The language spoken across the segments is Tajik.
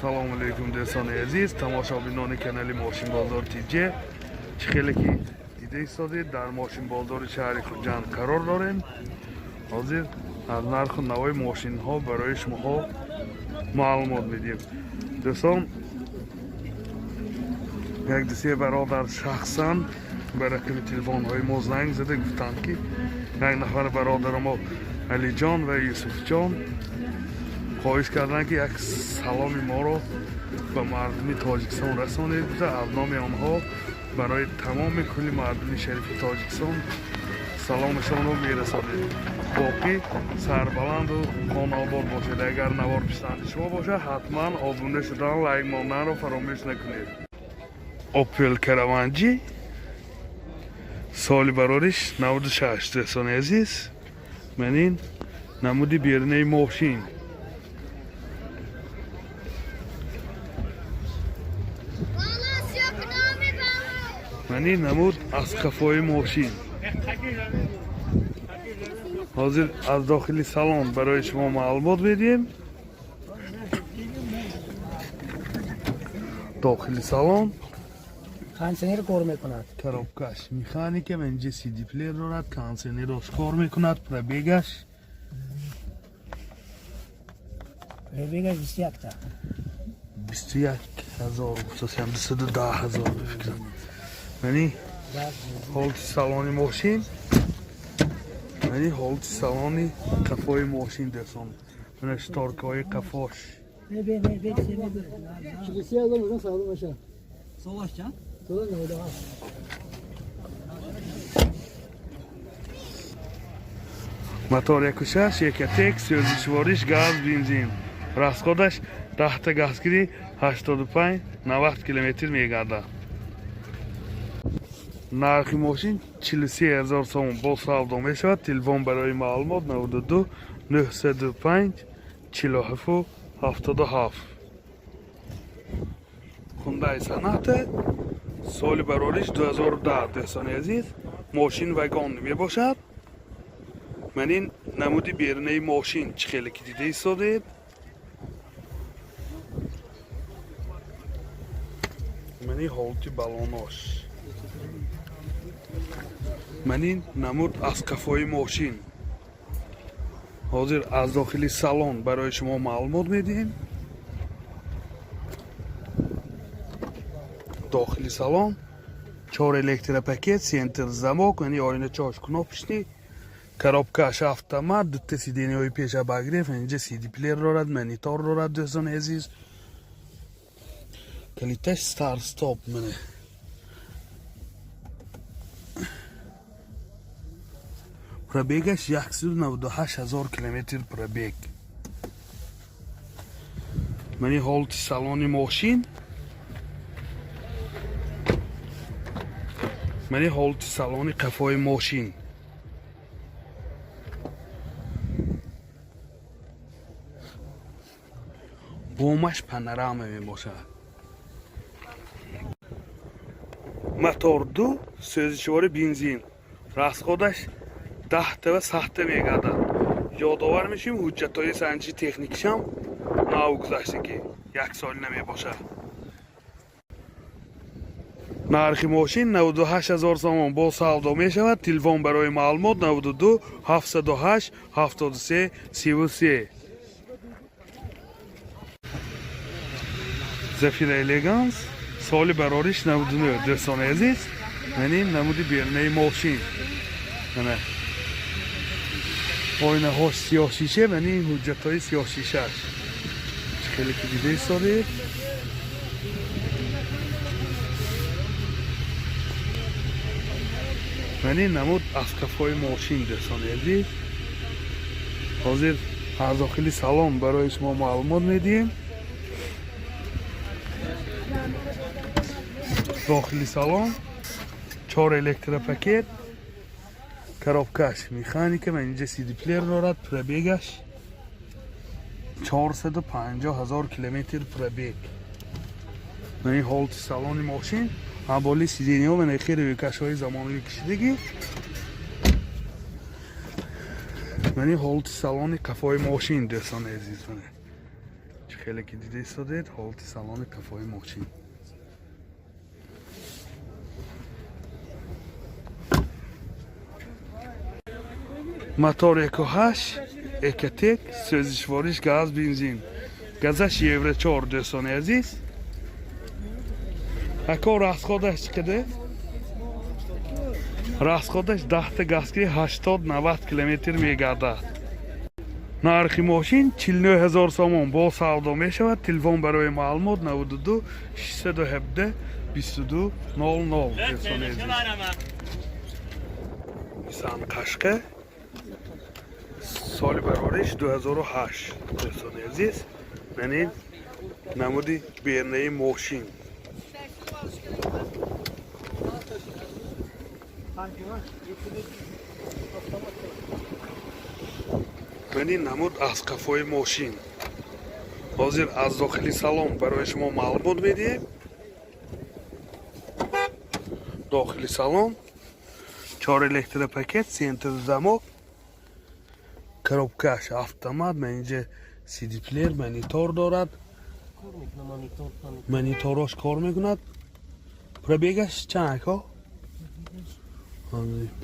Ассалому алайкум, дӯстони азиз, тамошобинони канали Мошинбозор ТЖ. Чӣ хеле ки дида истодед, дар мошинбозори шаҳри Хуҷанд қарор дорем. Ҳозир аз нарху навои мошинҳо барои шумоҳо маълумот медиҳем. Дӯстон, як дусе бародар шахсан ба рақами телефонҳои мо занг зада гуфтанд, ки як нафар бародари мо, Алиҷон ва Юсуфҷон, хоҳиш карданд, ки як саломи моро ба мардуми Тоҷикистон расонед. Гуфта, аз номи онҳо барои тамоми кулли мардуми шарифи Тоҷикистон саломашонро мерасонед. Боқӣ сарбаланду хонаобод бошед. Агар навор писанди шумо бошад, ҳатман обуна шудан, лайк монданро фаромӯш накунед. Опел Караван G, соли барориш 96. Дӯстони азиз, ман ин намуди берунаи мошин. Ман ин намуд аз қафои мошин. Ҳозир аз дохили салон барои шумо маълумот медиҳем. Дохили салон. Кондиционер кор мекунад. Коробкаш механика, инҷа CD плеер дорад, кондиционерош кор мекунад. Пробегаш? Пробегаш 21-та. 21 000 гуфтасям, 210 000 бификрам. Мани ҳолати салони мошин, мани ҳолати салони қафои мошин, дӯстон. Мана шторкаҳои қафош. Не бе, не бе, не бе. 43 000 бошад, савдо мешавад. Солаш чанд? Сола 97. Мотор 1.6 Ecotec, сӯзишвориш газ, бензин. Расходаш 10-та газгирӣ 85 90 километр мегардад. Нархи мошин 43 ҳазор сомон, бо савдо мешавад. Телефон барои маълумот 92 905 47 77. Хундай Соната, соли барориш 2010. Дӯстони азиз, мошин вагон мебошад. Ман ин намуди берунаи мошин, чӣ хеле ки дида истодед. Ман ин ҳолати балонош. Ман ин намуд аз қафои мошин. Ҳозир аз дохили салон барои шумо маълумот медиҳем. Дохили салон чор электропакет, центр замок, яъне оиначаош кнопочный, коробкаш автомат, дута сиденияҳои пеша обогрев, инҷа CD плеер дорад, монитор дорад. Дӯстони азиз, калиташ старт стоп. Мана пробегаш 198 ҳазор километр пробег. Мани ҳолати салони мошин, мани ҳолати салони қафои мошин. Бомаш панорама мебошад. Мотор ду, сӯзишвори бензин, расходаш 10-та ва 100-та мегардад. Ёдовар мешавем, ҳуҷҷатҳои санҷиши техникишам нав гузаштагӣ, як сол намебошад. Нархи мошин 98 ҳазор сомон, бо савдо мешавад. Телефон барои маълумот 92 708 73 33. Зафира Элеганс, соли барориш 99. Дӯстони азиз, ман ин намуди берунаи мошин. Мана оинаҳош сиёҳшиша, ман ин ҳуҷҷатҳои сиёҳшишаш, чӣ хеле ки дида истодед. Ман ин намуд аз қафои мошин. Дӯстони азиз, ҳозир аз дохили салон барои шумо маълумот медиҳем. Дохили салон чор электропакет, коробкаш механика, ман инҷа CD плеер дорад. Пробегаш 450 ҳазор километр пробег. Ман ин ҳолати салони мошин. Ҳамболи сидениҳо ман хеле рӯйкашҳои замонавӣ кашидагӣ. Ман ин ҳолати салони қафои мошин, дӯстони азиз. Мана чӣ Хеле ки дида истодед, ҳолати салони қафои мошин. Мотор 1.8 Ecotec, сӯзишвориш газ, бензин. Газаш Евро 4, дӯстони азиз. Ако, расходаш чӣ қадар? Расходаш 10-та газ ки 80-90 километр мегардад. Нархи мошин 49 ҳазор сомон, бо савдо мешавад. Телефон барои маълумот 92 617 22 00, дӯстони азиз. Nissan Qashqai, соли барориш 2008, дӯстони азиз. Манин намуди бернаи мошин. Манин намуд аз қафои мошин. Ҳозир аз дохили салон барои шумо маълумот медиҳем. Дохили салон чор электропакет, центр замок, коробкаш автомат, ман инҷа CD-плеер, монитор дорад. Мониторош кор мекунад. Пробегаш чанд, ако?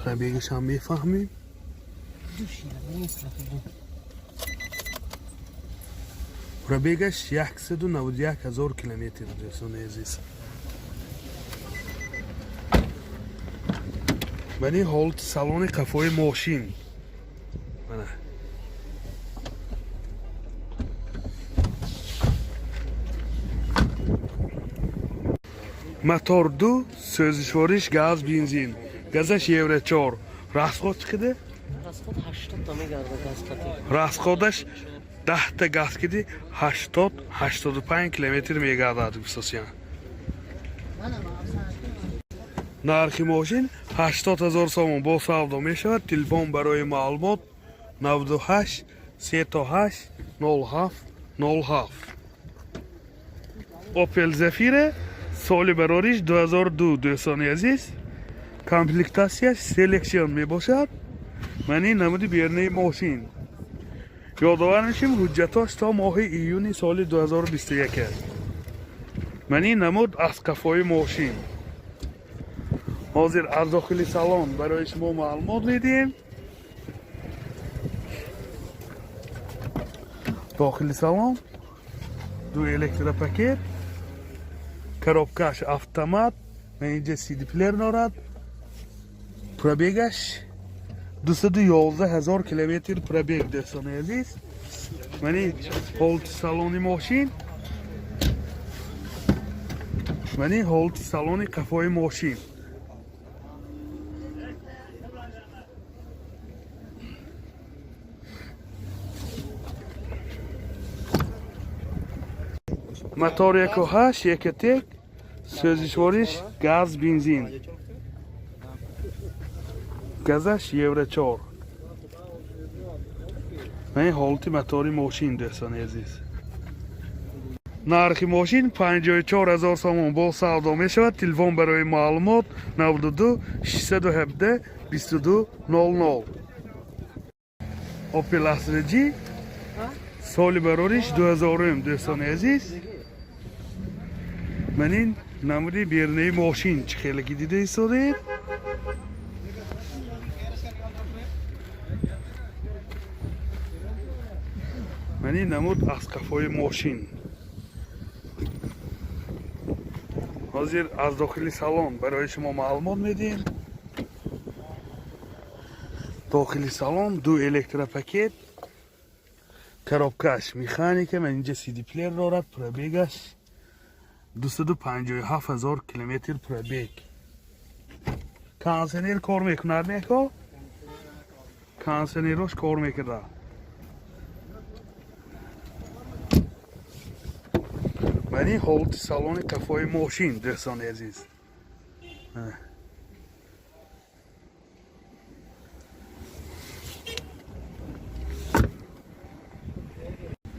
Пробегаш ҳам мефаҳмем. Пробегаш 191 ҳазор километр, дӯстони азиз. Мани ҳолати салони қафои мошин. Мана. Мотор 2, сӯзишвориш газ, бензин. Газаш Евро 4. Расход чӣ қадар? Расход 80 та мегарда газ кати. Расходаш 10-та газ киди 80 85 километр мегардад, гуфтасиян. Нархи мошин 80 ҳазор сомон, бо савдо мешавад. Телефон барои маълумот 98 38 07 07. Opel Zafira, соли барориш 2002, дӯстони азиз. Комплектатсияш Selection мебошад. Мани намуди бернаи мошин. Ёдовар мешем, ҳуҷҷатош то моҳи июни соли 2021 аст. Мани намуд аз қафои мошин. Ҳозир аз дохили салон барои шумо маълумот медиҳем. Дохили салон ду электропакет, коробкаш автомат, инҷа CD-плеер дорад. Пробегаш 211 ҳазор километр пробег, дӯстони азиз. Мани ҳолати салони мошин. Мани ҳолати салони қафои мошин. Мотор 1.8 Ecotec, сӯзишвориш газ, бензин. Газаш Евро 4. Мани ҳолати мотори мошин, дӯстони азиз. Нархи мошин 54 ҳазор сомон, бо савдо мешавад. Телефон барои маълумот 92 617 22 00. Opel Astra G, соли барориш 2000, дӯстони азиз. Манин намуди бернаи мошин, чӣ хеле ки дида истодед. Мани намуд аз қафои мошин. Ҳозир аз дохили салон барои шумо маълумот медиҳем. Дохили салон ду электропакет, коробкаш механика, ман инҷа CD-плеер дорад. Пробегаш 257 ҳазор километр пробег. Кондиционер кор мекунад, неко? Кондиционерош кор мекунад. Мани ҳолати салони қафои мошин, дӯстони азиз. Ана.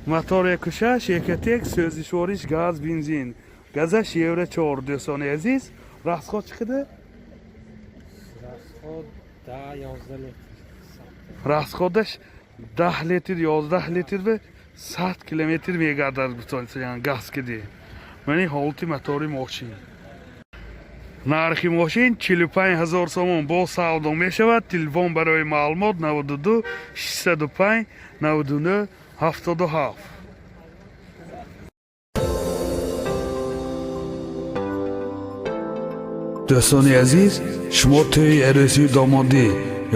Мотор 1.6 Ecotec, сӯзишвориш газ, бензин. Газаш Евро 4, дӯстони азиз. Расход чӣ қадар? Расход 10-11 литр. Расходаш 10 литр, 11 литр ва 100 километр мегардад, гуфтан, газ киди. Мани ҳолати мотори мошин. Нархи мошин 45 ҳазор сомон, бо савдо мешавад. Телефон барои маълумот 92 605 99 77. Дӯстони азиз, шумо тӯи арӯсию домодӣ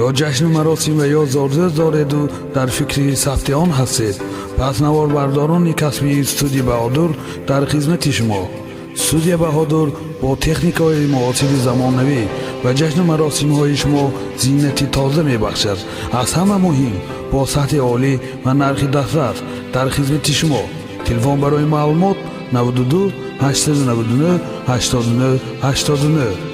ё ҷашну маросим ва ё зодрӯз дореду дар фикри сабти он ҳастед, пас наворбардорони касбии студия Баҳодур дар хизмати шумо. Студия Баҳодур бо техникаҳои муосири замонавӣ ба ҷашну маросимҳои шумо зинати тоза мебахшад. Аз ҳама муҳим, бо сатҳи олӣ ва нархи дастрас дар хизмати шумо. Телефон барои маълумот 92 899 89 89.